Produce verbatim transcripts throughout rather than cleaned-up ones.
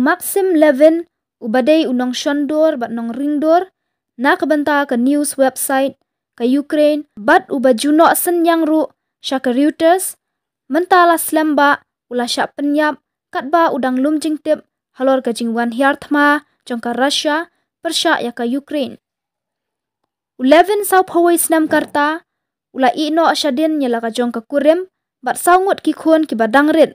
Maxim Levin, uba dei u nongshondur bad nongringdur na ka bynta ka news website ka Ukraine bad uba ju noh synñiang ruh sha ka Reuters, mynta la slem ba u la shah pynïap katba u dang lum jingtip halor ka jingwan hiar thma jong ka Russia pyrshah ïa ka Ukraine. U Levin, sawphew wei snem ka rta, u la ïeh noh shadien ïa la ka jong ka kurim bad saw ngut ki khun kiba dang rit.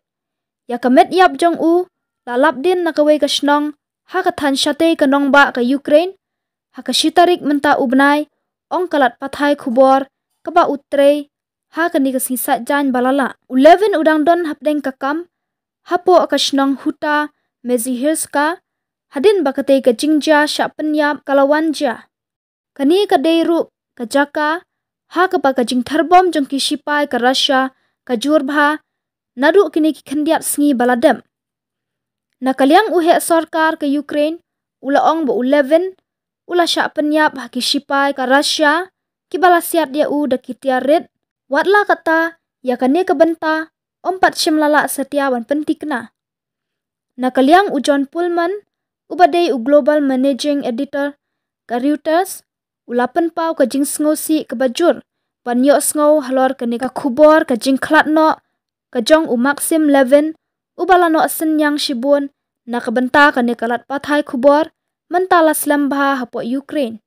Ïa ka met ïap jong u la lap dien na kawei ka shnong ha ka thaiñ shatei ka nongbah ka Ukraine ha ka shi tarik mynta u bnai, ong ka lad pathai khubor kaba u trei ha kane ka sngi Saitjaiñ ba la lah. U Levin u dang don hapdeng ka kam hapoh ka shnong Huta Mezhyhirska hadien ba katei ka jingjia shah pynïap ka la wan jia. Kane ka dei ruh ka jaka ha kaba ka jingther bom jong ki shipai ka Russia ka jur bha naduh kine ki khyndiat sngi ba la dep. Na ka liang u heh sorkar ka Ukraine u la ong ba u Levin u la shah pynïap ha ki shipai ka Russia kiba la siat ïa u da ki tiar rit. Wat la katta, ïa kane ka bynta ym pat shym la lah satia ban pynthikna. Na ka liang u John Pullman, uba dei u Global Managing Editor ka Reuters, u la pynpaw ka jingsngewsih kaba jur ban ïohsngew halor kane ka khubor ka jingkhlad noh ka jong u Maxim Levin, uba la noh synñiang shibun na ka bynta kane ka lad pathai khubor mynta la slem bha hapoh Ukraine.